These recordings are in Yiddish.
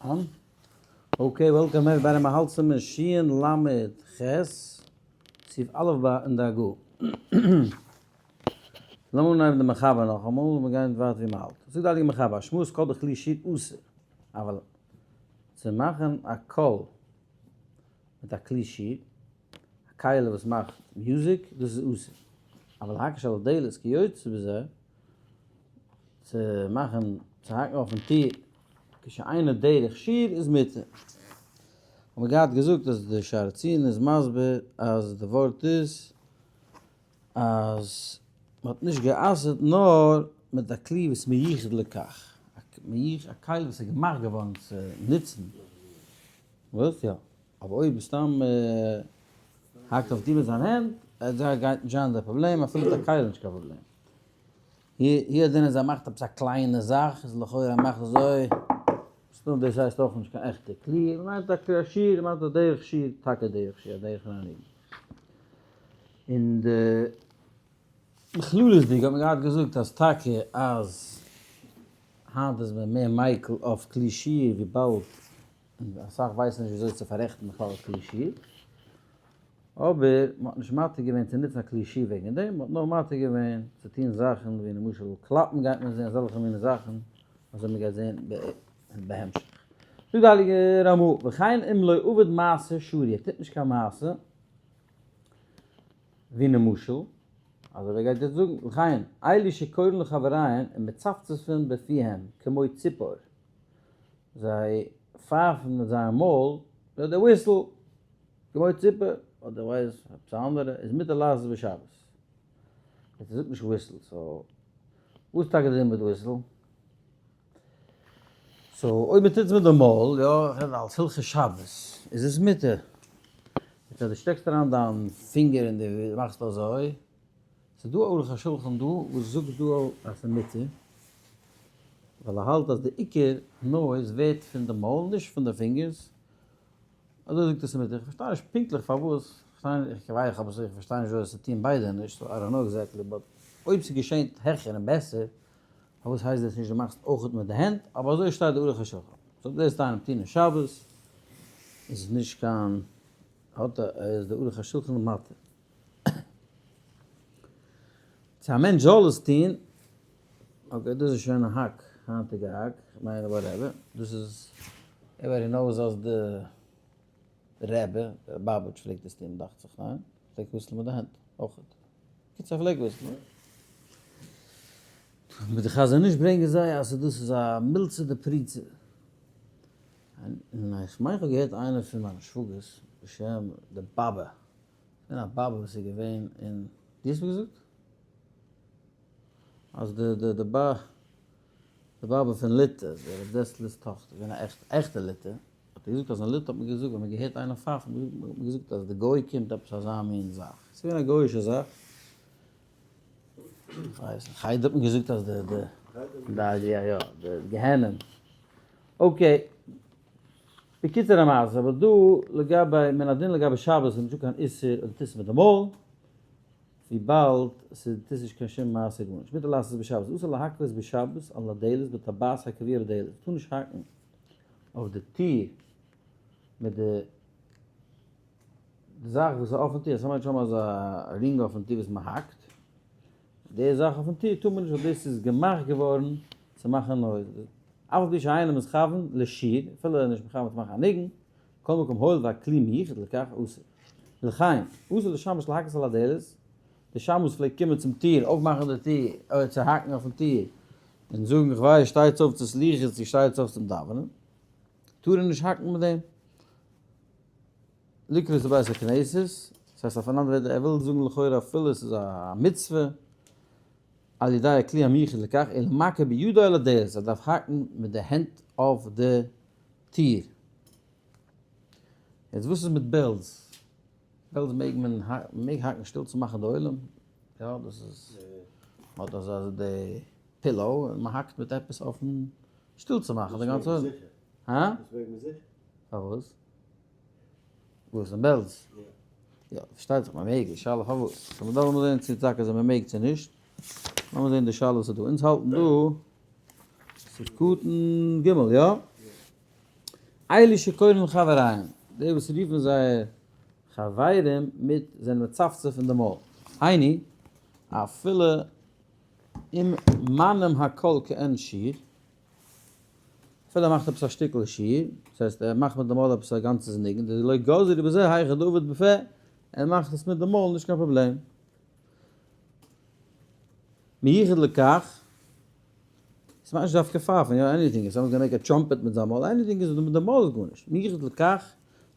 אן? Okay, welcome everybody, מען האלט צום אין שין למד ח', סעיף א' ביי אין די הגהה. לאמיר אנהייבן די מחבר נאכאמאל און מיר גייען ווייטער ווי מען האלט. זאגט די הייליגע מחבר, השמעת קול בכלי שיר אסור, אבל צו מאכן א קול מיט א כלי שיר, א כלי וואס מאכט music, דאס איז אסור. אבל הקש על הדלת כיוצא בזה, צו מאכן, צו האקן אויפן טיר כשאינו דרך שיר איז מותר. האט מען געהאט געזאגט אז די שער ציון איז מסביר אז די ווארט איז אז מען האט נישט גע'אסר'ט נאר מיט א כלי וואס מיוחד לכך, א כלי וואס איז געמאכט געווארן צו נוצן, וואס? יא. אבער אויב סתם האקט אויף טיר מיט זיין הענט, אזוי גייט נישט זיין די פראבלעם, אפילו מיט א כלי איז נישט קיין פראבלעם. הוא הדין אז ער מאכט עפעס א קליינע זאך איז לכאורה ער מאכט אזוי, מסתמא דאס הייסט אויך נישט קיין עכטע כלי, ער מיינט א שיר, ער מיינט א דרך שיר, טאקע דרך שיר, א דרך פון א ניגון. און די בכללות'דיג האט מען געהאט געזאגט אז טאקע אז היינט איז מען מער מיקל אויף כלי שיר וויבאלד אסאך ווייסן נישט וויאזוי צו פאררעכטן בכלל א כלי שיר, אבער מען האט נישט מתיר געווען צו נוצן א כלי שיר וועגן דעם, מען האט נאר מתיר געווען צו טון זאכן ווי למשל קלאפן גייט מען זען אזעלכע מיני זאכן, אזוי מען גייט זען בהמשך. זאגט די הייליגע רמא, וכן אם לא עבד מעשה שרי, ער טוט נישט קיין מעשה, ווי למשל, אזוי ווי ער גייט יעצט זאגן, וכן, אלו שקורין לחבריהן ומצפצפין בפיהם כמו ציפור, זיי פייפן מיט זייער מויל, די whistle, כמו ציפור, אדער ווייס עפעס א אנדערע, איז מותר לעשות בשבת. יעצט ער זאגט נישט whistle, so וואס איז טאקע די דין מיט whistle? So אויב מען טוט עס מיט די מויל, יא, איך רעד אלס הלכות שבת, איז עס מותר. יעצט אז דו שטעקסט אריין דיין פינגער און דו מאכסט אזוי, ס'איז דא א ערוך השולחן דא וואס זאגט דא אז ס'איז מותר, ווייל ער האלט אז די עיקר noise ווערט פון די מויל נישט פון די פינגערס, אזוי זאגט עס מותר, איך פארשטיי נישט פונקטליך פארוואס, איך ווייס אבער איך פארשטיי נישט וויאזוי עס טוען ביידע נישט, so I don't know exactly, but אויב ס'געשענט העכער און בעסער, פארוואס הייסט דאס נישט דו מאכסט אויכעט מיט די הענט, אבער אזוי שטייט די ערוך השולחן, so דאס דיינעם טון אין שבת איז נישט קיין האט איז די ערוך השולחן מתיר. צו א מענטש זאל עס טון, okay דאס איז שוין א האק, היינטיגע האק, כ'מיין whatever, דאס איז everybody knows אז די רבי, דער באבוטש פלעגט עס טון דאכט זיך, ניין? פלעגט וויסלען מיט די הענט אויכעט. קיצור ער פלעגט וויסלען. מיט די חזון איש ברענגען זיי אז דאס איז א מילתא דפריצא. און איך מיין כ'האב געהערט איינער פון מיינע שוואגערס בשם די באבע געווען א באבע וואס איז געווען אין, דו האסט מיר געזאגט? אז די די די בא די באבע פון ליטע, די רב דעסלער'ס טאכטער, געווען א עכטע עכטע ליטע, האט ער געזאגט אז אין ליטע האט מען געזאגט ווען מען געהערט איינעם פייפן האט מען געזאגט אז די גוי קומט עפעס אזא מין זאך, ס'איז געווען א גוי'אישע זאך, כ'ווייס נישט, חדר האט מען געזאגט אז די די די יא יא די גיהנום, okay. בקיצור המעשה, אבער דא לגבי מן הדין לגבי שבת איז נישטא קיין איסור אויב דו טוסט מיט די מויל, וויבאלד ס'איז טוסט נישט קיין שום מעשה גארנישט. מותר לעשות בשבת, אסור להכות בשבת על הדלת בטבעת הקבועה בדלת, מ'טאר נישט האקן אויף די טיר מיט די זאך וואס איז אויפן טיר, עס מיינט שוין אזא רינג אויפן טיר וואס מ'האקט, די זאך אויפן טיר טאר מען נישט ווייל דאס איז געמאכט געווארן צו מאכן noise, אף על פי שאינו מתכוון לשיר, אפילו ער איז נישט מכוון צו מאכן א ניגון, מכל מקום הואיל והכלי מיוחד לכך אסור. לחיים, אסור לשמש להכות על הדלת, די שמש פלעגט קומען צום טיר, אויפמאכן די טיר, אדער צו האקן אויפן טיר, און זאגן איך ווייס שטייטס אויף צו סליחות צו שטייטס אויף צום דאווענען, טאר ער נישט האקן מיט דעם. לקרות לבית הכנסת, דאס הייסט אויף אן אנדערע וועג, ער וויל זאגן לכאורה אפילו עס איז א מצוה, על ידי הכלי המיוחד לכך, אלא מכה בידו על הדלת, ער דארף האקן מיט די הענט אויף די טיר. יעצט וואס איז מיט bells? Bells מעג מען מעג האקן שטיל צו מאכן די עולם, יא דאס איז, מען האט אזא די pillow און מען האקט מיט עפעס אויפן שטיל צו מאכן די גאנצע עולם. הא? דאס מעג מען זיכער. פארוואס? וואס אין בעלז? יא, פארשטייט זיך מען מעג, די שאלה פארוואס. So מ'דארף לאמיר זעהן צו טאקע זיי מ'מעג צו נישט. לאמיר זעהן די שאלה וואס איז דא. אונז האלטן דא סעיף קטן ג', יא? אלו שקורין לחבריהם, די וואס רופן זייער חברים מיט זענען מצפצף אין די מויל. היינו, אפילו אם מנעים הקול כעין שיר, אפילו ער מאכט עפעס א שטיקל שיר, דאס הייסט ער מאכט מיט די מויל עפעס א גאנצע ניגון, דלא גזרי בזה היכא דעביד בפה, ער מאכט עס מיט די מויל נישט קיין פראבלעם. מיוחד לכך, עס מיינט נישט דווקא פייפן, יא anything, if someone's gonna make a trumpet מיט זיין מויל, anything איז מיט די מויל איז גארנישט, מיוחד לכך,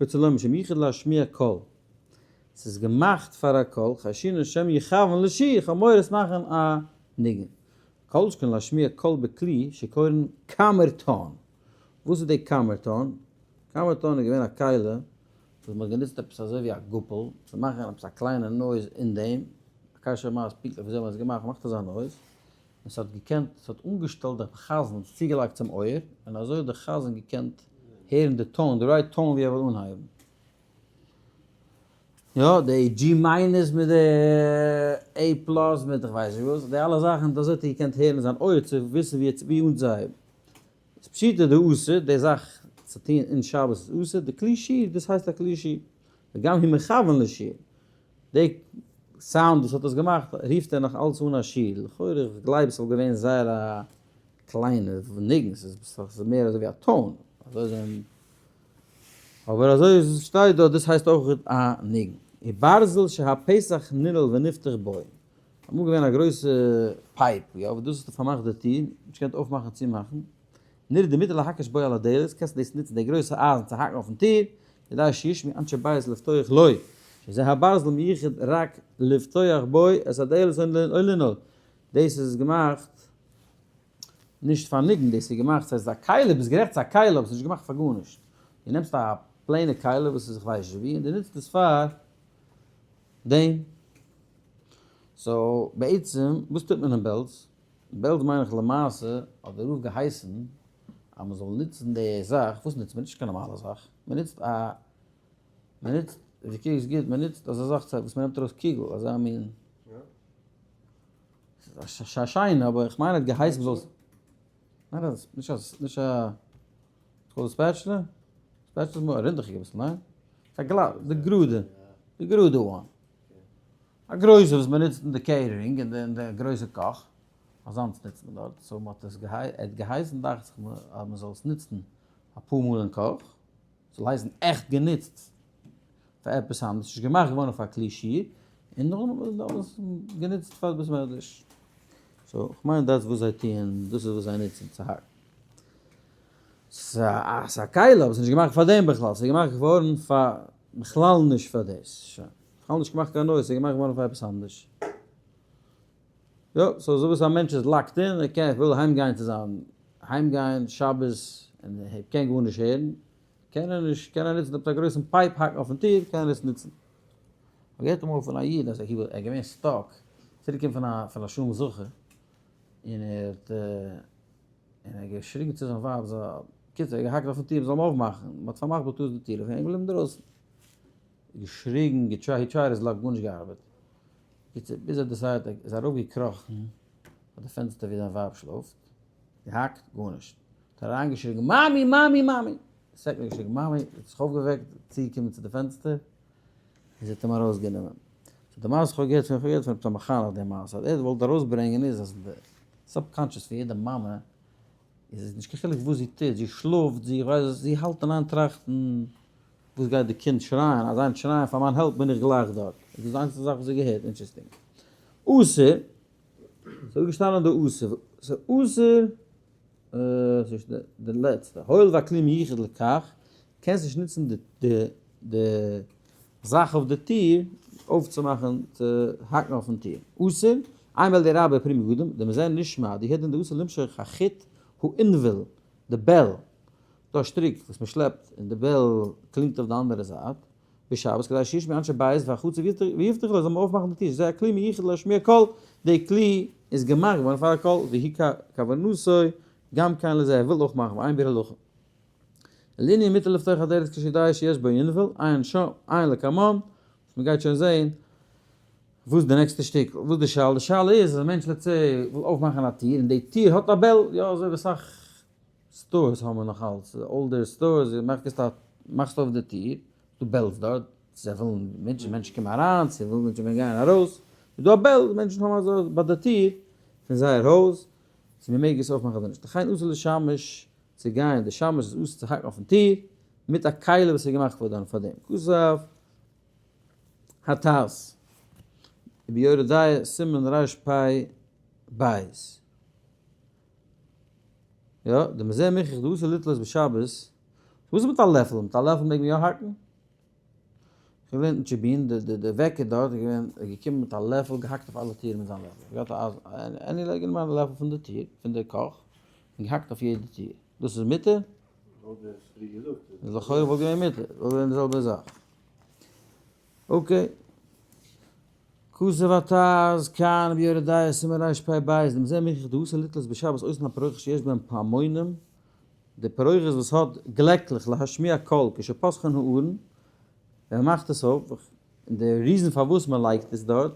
רוצה לומר שמיוחד להשמיע קול, ס'איז געמאכט פאר א קול, חיישינן שמא יכוון לשיר, כ'האב מורא עס מאכן א ניגון. כל שכן להשמיע קול בכלי שקורין קאמערטאן. וואס איז די קאמערטאן? קאמערטאן איז געווען א כלי וואס מ'האט גענוצט עפעס אזוי ווי א גאפל צו מאכן עפעס א קליינע noise אין דעם, א קשיא מה איז פונקטליך וויאזוי מ'האט עס געמאכט, מ'מאכט אזא noise, און ס'האט געקענט, ס'האט אנגעשטעלט די חזן, צוגעלייגט צום אויער, און אזוי האט די חזן געקענט הערן די tone, די right tone ווי ער וויל אנהייבן. יא, די G minus מיט די A plus מיט איך ווייס נישט וואס, די אלע זאכן, אזוי האט ער געקענט הערן זיין אויער צו וויסן ווי אנצוהייבן. איז פשיטא דאסור, די זאך צו טון אין שבת איז אסור, די כלי שיר, דאס הייסט א כלי שיר, וגם הוא מכוון לשיר, די סאונד וואס האט עס געמאכט רופט ער נאך אלץ אן א שיר, לכאורה איך גלייב עס וואלט געווען זייער א קליינע ניגון, ס'איז מער אזוי ווי א tone, אזוי זענען, אבער אזוי שטייט דארט, דאס הייסט אויך א ניגון. וברזל שהפתח ננעל ונפתח בו. אמאל געווען א גרויסע pipe, יא, וואס דאס האט פארמאכט די טיר, נישט געקענט אויפמאכן צומאכן, נראה דמותר להקיש בו על הדלת, קענסט דאס נוצן די גרויסע אייזן צו האקן אויפן טיר, כדי שישמעו אנשי בית לפתוח לו, שזה הברזל מיוחד רק לפתוח בו את הדלת או לנעול, דאס איז געמאכט נישט פאר ניגון, דאס איז געמאכט, ס'הייסט א כלי, ביסט גערעכט ס'איז א כלי אבער ס'איז נישט געמאכט פאר גארנישט, דו נעמסט א plain ע כלי וואס איז כ'ווייס נישט ווי און דו נוצט עס פאר דעם. so בעצם וואס טוט מען אין בעלז? אין בעלז מיין איך למעשה האט דער רב געהייסן אז מען זאל נוצן די זאך, וואס נוצט מען? נישט קיין נארמאלע זאך, מען נוצט א, מען נוצט, ווי קוקסט גוט, מען נוצט אזא זאך צו וואס מען נעמט ארויס קוגל, אזא מין, ס'איז א שיינע אבער איך מיין ער האט געהייסן מען זאל, ניין נישט א, נישט א, called spatula? Spatula איז מער א רינדעכיגע אביסל, ניין? ס'איז א גלאט, די גראדע, די גראדע one. א גרויסע וואס מען נוצט אין די catering אין די גרויסע קאך, אזאנס נוצט מען דארט, so מען האט עס געהיי ער האט געהייסן דאכט זיך מיר אז מען זאל עס נוצן אפאר מאל אין קאך, זאל הייסן עכט גענוצט פאר עפעס אנדערש, נישט געמאכט געווארן פאר כלי שיר, און נאכדעם האט מען עס גענוצט פאר בית מדרש. So כ'מיין דאס וואס זיי טוען, דאס איז וואס זיי נוצן צו האקן. ס'איז א כלי אבער ס'איז נישט געמאכט פאר דעם בכלל, ס'איז געמאכט געווארן פאר בכלל נישט פאר דאס. שוין. בכלל נישט געמאכט קיין noise, ס'איז געמאכט געווארן פאר עפעס אנדערש. יא, so אזוי וואס א מענטש איז locked in, ער קען, ער וויל אהיים גיין צו זיין, אהיים גיין שבת, און ער קען גארנישט הערן, קען ער נישט, קען ער נוצן עפעס א גרויסן pipe האקן אויפן טיר, קען ער עס נוצן. כ'האב געהערט אמאל פון א איד אז ער איז געווען stuck, צוריק געקומען פון א פון א שלום זכר, און ער האט און ער האט געשריגן צו זיין ווייב זאל, קיצור ער האט געהאקט אויפן טיר מ'זאל אים אויפמאכן, מ'האט פארמאכט בטעות די טיר, און ער איז געבליבן אינדרויסן. געשריגן, געטרייט, he tried his luck, גארנישט געארבעט. קיצור, ביז ער decide ט, איז ארויפגעקראכן ביי די פענסטער ווי זיין ווייב שלאפט, געהאקט, גארנישט. האט ער אריינגעשריגן, מאמי! מאמי! מאמי! second געשריגן מאמי, זי האט זיך אויפגעוועקט, צוגעקומען צו די פענסטער, און זי האט אים ארויסגענומען. So די מעשה, כ'האב געהערט פון, כ'האב געהערט פון עפעס א מחנך די מעשה, אז ער האט געוואלט ארויסברענגען איז אז די subconscious פון יעדע מאמע איז נישט קיין חילוק וואס זי טוט, זי שלאפט, זי כ'ווייס וואס, זי האלט אין איין טראכטן וואס גייט די קינד שרייען, אז איינער שרייען פאר מיין help בין איך גלייך דארט. דאס איז די איינציגסטע זאך וואס זי געהערט, interesting. אסור, ס'איז אפגעשטאנען די אסור, ס'איז אסור, ס'איז די לעצטע, הואיל והכלי מיוחד לכך, קענסט נישט נוצן די די זאך אויף די טיר אויפצומאכן צו האקן אויפן טיר. אסור, אין בעל די רבי פרי מגדים, דמזה נשמע דהדין דאסור למשוך החוט הענבל, די bell, דא א שטריק וואס מען שלעפט און די bell קלינגט אויף די אנדערע זייט, בשבת כדי שישמעו אנשי בית והחצר ויפתחו לו זאל מען אויפמאכן די טיר, שזה הכלי מיוחד להשמיע קול, די כלי איז געמאכט געווארן פאר א קול, והיא כוונתו גם כן לזה, ער וויל אויך מאכן, ואין ביאור הלכה. לענין מותר לפתוח הדלת כשיודע שיש בו ענבל, עיין שם, עיין לקמן, וואס מען גייט שוין זעהן וואס די נעקסטע שטיקל, וואס די שאלה, די שאלה איז אז א מענטש let's say וויל אויפמאכן א טיר און די טיר האט א bell, יא אזוי ווי אסאך. stores האבן נאך אלץ, older stores, מאכסט אויף די טיר, דא bells דארט, זיי ווילן מענטשן, מענטשן קומען אריין, צו ווילן מענטשן ווען גייען ארויס, איז דא א bell, מענטשן האבן אזוי ביי די טיר פון זייער הויז, צו מען מעג עס אויפמאכן אדער נישט. לכן אסור לשמש צו גיין, די שמש איז אסור צו האקן אויפן טיר, מיט א כלי וואס איז געמאכט פאר דעם. כתב הט"ז, ביורה דעה סימן רפ"ב. יא, דמזה מוכח דאסור לתלות בשבת, וואס איז מיט א לעפל? מיט א לעפל מעג מען יא האקן? איך האב געלערנט אין טשעבין, די וועקער דארט איז געווען, איז געקומען מיט א לעפל, געהאקט אויף אלע טירן מיט זיין לעפל. געהאט א, עני לייג גענומען א לעפל פון די טיר, פון די קאך, און געהאקט אויף יעדע טיר. דאס איז מותר? לויט ווי האסט פריער געזאגט איז לכאורה וואלט געווען מותר, וואלט געווען די זעלבע זאך. okay. כתב הט"ז כאן ביורה דעה סימן רפ"ב, דמזה מוכח דאסור לתלות בשבת אותן הפרוכת שיש בהם פעמונים, די פרוכת וואס האט גלעקלעך להשמיע קול כשפותחין הארון, ווען מען מאכט עס אויף, און די reason פארוואס מען לייגט עס דארט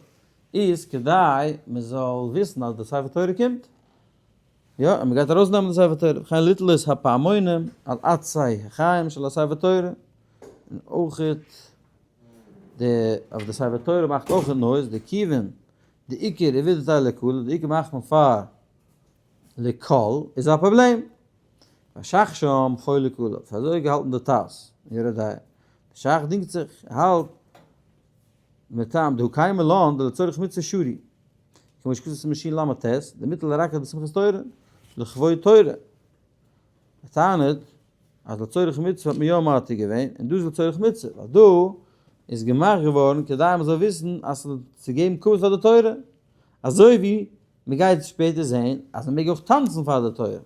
איז כדי מען זאל וויסן אז די ספר תורה קומט, יא, און מען גייט ארויסנעמען די ספר תורה, וכן לתלות הפעמונים על עצי החיים של הספר תורה, און אויכעט די אויף די ספר תורה מאכט אויכעט noise, דכיון דעיקר עבידתיה לקולא, די עיקר מאכט מען פאר לקול איז א פראבלעם. והש"ך שם חולק עליו, ס'איז אזוי געהאלטן די ט"ז אין יורה דעה. די ש"ך דינגט זיך, ער האלט מטעם דהא קיימא לן דלצורך מצוה שרי, כמו שכתוב סימן של"ט, דמותר לרקד בשמחת תורה, לכבוד תורה. ער טענה'ט אז לצורך מצוה האט מען יא מתיר געווען, און דא איז לצורך מצוה, ווייל דא איז געמאכט געווארן כדי מען זאל וויסן אז צו געבן כבוד פאר די תורה, אזוי ווי מען גייט שפעטער זען אז מען מעג אויך טאנצן פאר די תורה,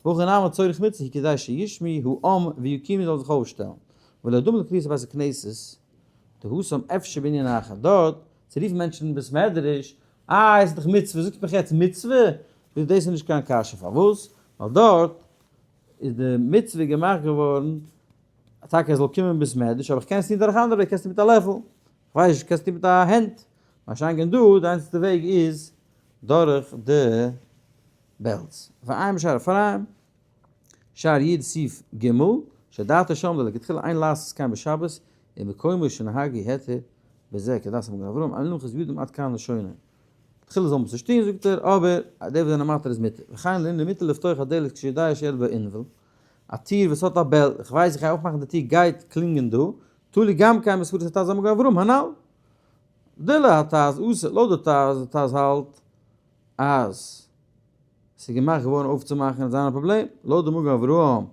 והכא נמי צורך מצוה היא כדי שישמעו העם ויקומו זאל זיך אויפשטעלן, ולא דומה לקריאת בית הכנסת דהתם אפשר בענין אחר, דארט צו רופן מענטשן אין בית מדרש, אה עס איז דאך מצוה, זאגסט מיך יעצט מצוה? דאס איז נישט קיין קשיא, פארוואס? ווייל דארט איז די מצוה געמאכט געווארן טאקע עס זאל קומען אין בית מדרש, אבער איך קען עס טון דורך אנדערע וועג, קענסט טון מיט א לעפל, איך ווייס נישט, קענסט טון מיט א הענט, מה שאין כן דא, די איינציגסטע וועג איז דורך די bells. ועיין בשער אפרים, שער י' סעיף ג', שדעתו שם דלכתחילה אין לעשות כן בשבת, ומקומו שנהגו היתר בזה כדת המגן אברהם, אין לנחות בידם עד כאן לשונו. לכתחילה זאל מען עס נישט טון זאגט ער, אבער די וואס זענען מתיר איז מותר. וכן לענין מותר לפתוח הדלת כשיודע שיש בה ענבל, א טיר וואס האט א bell, איך ווייס איך גיי אויפמאכן די טיר גייט קלינגען דא, תלוי גם כן בסברת הט"ז המגן אברהם הנ"ל. דלהט"ז אסור, לויט די ט"ז, די ט"ז האלט אז ס'איז געמאכט געווארן אויפצומאכן איז זיין א פראבלעם, לויט די מגן אברהם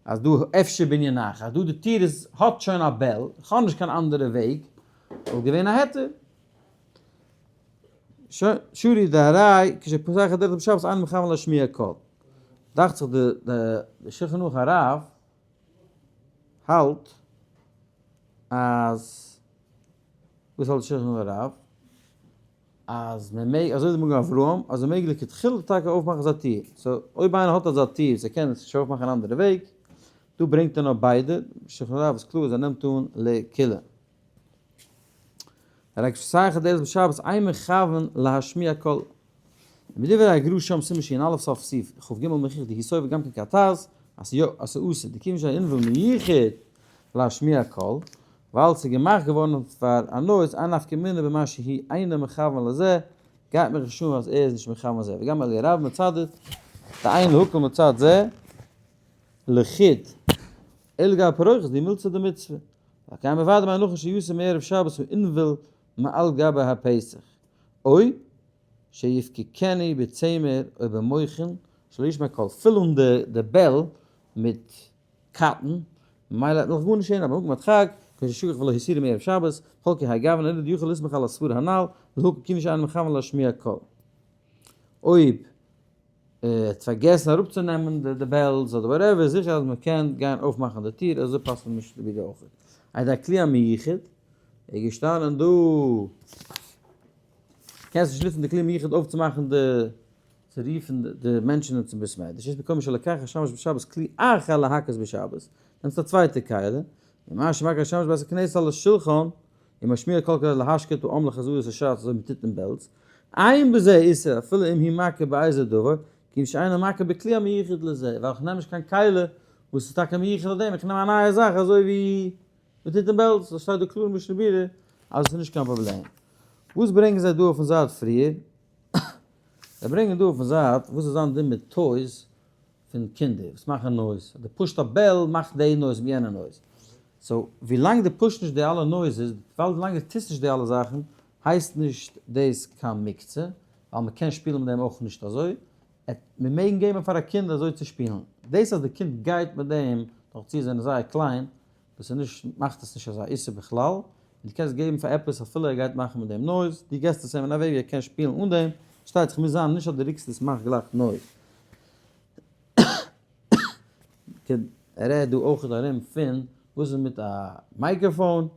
אז דא אפשר בנין אחר, אז דא די טיר איז האט שוין א bell, איך האב נישט קיין אנדערע וועג, וואלט געווען א היתר. שוין, שרי דהרי כשפותח הדלת בשבת אינו מכוון להשמיע קול. דאכט זיך די די שולחן ערוך הרב האלט אז וואס האלט די שולחן ערוך הרב? אז מען מעג, אזוי איז די מגן אברהם, אז מען מעג לכתחילה טאקע אויפמאכן אזא טיר. so אויב איינער האט אזא טיר וואס ער קען עס נישט אויפמאכן אן אנדערע וועג, דא ברענגט ער נאר ביידע, שולחן ערוך איז קלאר אז ער נעמט אן לקולא. רק שסייך הדרך בשבת אין מכוון להשמיע קול. מדברי הגר"א שם סימן ש"א סוף סעיף כ"ג מוכיח דהוא סובר גם כן כהט"ז אז ס'איז יא אז ס'איז אסור דכיוון שהענבל מיוחד להשמיע קול ווייל ס'איז געמאכט געווארן פאר א noise אין נפקא מינה במה שהוא אינו מכוון לזה גייט מיך נישט אן אז ער איז נישט מכוון לזה וגם אליה רב מצדד דאין להקל מצד זה לחוד אלא גבי פרוכת די מילתא דמצוה והקיים בוודאי בהנחה שיוסר מערב שבת הענבל מעל גבי הפתח או שיפקקנו בצמר או במוכין שלא ישמע קול, פיל אן די bell מיט cotton, ממילא וועט מען דאך גארנישט הערן, אבער במקום הדחק, כששכח ולא הסירו מערב שבת, כל כי האי גוונא אלא דיכול לסמוך על הסברה הנ"ל, להקל כיוון שאינו מכוון להשמיע קול. אויב ער האט פארגעסן אראפצונעמען די bells אדער whatever, איז זיכער אז מען קען גיין אויפמאכן די טיר, אזוי פאסט מען נישט די ווידעא אויך. על ידי כלי המיוחד, איז געשטאנען דא. קענסט נישט נוצן די כלי מיוחד אויפצומאכן די צו רופן די מענטשן צום בית מדרש, יש מקום שלקח השמש בשבת כלי אחר להכות בשבת, נעמסט א צווייטע כלי, ומה שמכה השמש בית הכנסת על השולחן, ומשמיע קול כדי להשקיט העם לחזרת הש"ץ אזוי מען טוט אין בעלז, אין בזה איסור אפילו אם הוא מכה באיזה דבר. כיוון שאינו מכה בכלי המיוחד לזה, ווייל איך נעם נישט קיין כלי וואס איז טאקע מיוחד אויף דעם, איך נעם א נייע זאך אזוי ווי מען טוט אין בעלז, דאס שטייט דא קלאר אין משנה ברורה אז עס איז נישט קיין פראבלעם. וואס ברענגען זיי דא אויפן זייט פריער? זיי ברענגען דא אויפן זייט וואס איז זיין דין מיט toys פון קינדער וואס מאכן noise, אז דו push ט א bell מאכט די noise מיט יענע noise, so ווילאנג דו push ט נישט די אלע noises, ווילאנג דו טוסט נישט די אלע זאכן, הייסט נישט דאס קיין מוקצה, ווייל מען קען שפילן מיט דעם אויך נישט אזוי, מיר מעגן געבן פאר א קינד אזוי צו שפילן, דאס אז די קינד גייט מיט דעם, נאך צו זיי זענען זייער קליין, דאס איז נישט, מאכט עס נישט אזא איסור בכלל, און דו קענסט געבן פאר עפעס אפילו ער גייט מאכן מיט דעם noise, דו געסט עס אים אין א וועג ווי ער קען שפילן אן דעם, שטייט זיך מוז זיין נישט אז דו רוקסט עס מאכט גלייך noise. ער רעדט דא אויך ארום פון וואס איז מיט א microphone,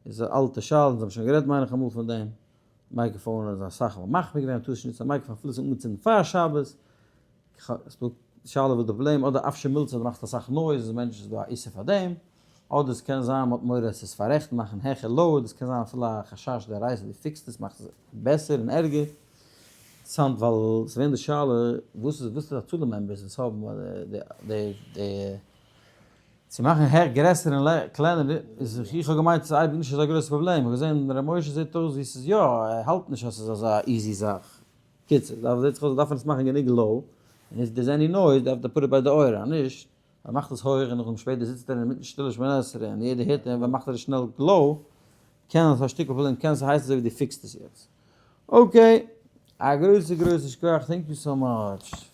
איז א אלטע שאלה, אונז האבן שוין גערעדט מיין איך אמאל פון דעם, microphone איז אסאך מאל מחמיר געווען, מ'טאר נישט נוצן א microphone אפילו ס'איז אנגעצינדן פאר שבת, ס'דא שאלה וואס די פראבלעם, אדער אפשר מילתא אז מאכט אסאך noise איז מענטש איז דא א איסור פאר דעם, אדער ס'קען זיין מ'האט מורא עס איז פאררעכטן מאכן העכער lower, דאס קען זיין אפילו א חשש דאורייתא דו fix ט עס מאכסט עס בעסער און ערגער, אינטערעסאנט ווייל ס'ווען די שאלה וואס איז וואס איז הצלה members וואס האבן די די צו מאכן העכ גרעסער און קלענער איז איך האב געמיינט ס'איז אייביג נישט אזא גרויסע פראבלעם, איך האב געזען ר' משה זעט אויס ווי ס'איז יא, ער האלט נישט אז ס'איז אזא easy זאך. קיצור, דארף זעט זיך אויס דארף מען עס מאכן גענוג low, און if there's any noise דארף ער put it ביי די אויער, אז נישט, ער מאכט עס הויך און נאכדעם שפעטער זיצט ער אינמיטן שטילע שמונה עשרה און יעדער הערט אים, ווען מאכט ער עס שנעל low, קען עס א שטיקל פראבלעם, קען עס הייסן אזוי ווי דו fix ט עס יעצט. okay, א גרויסע גרויסע שכוח, thank you so much.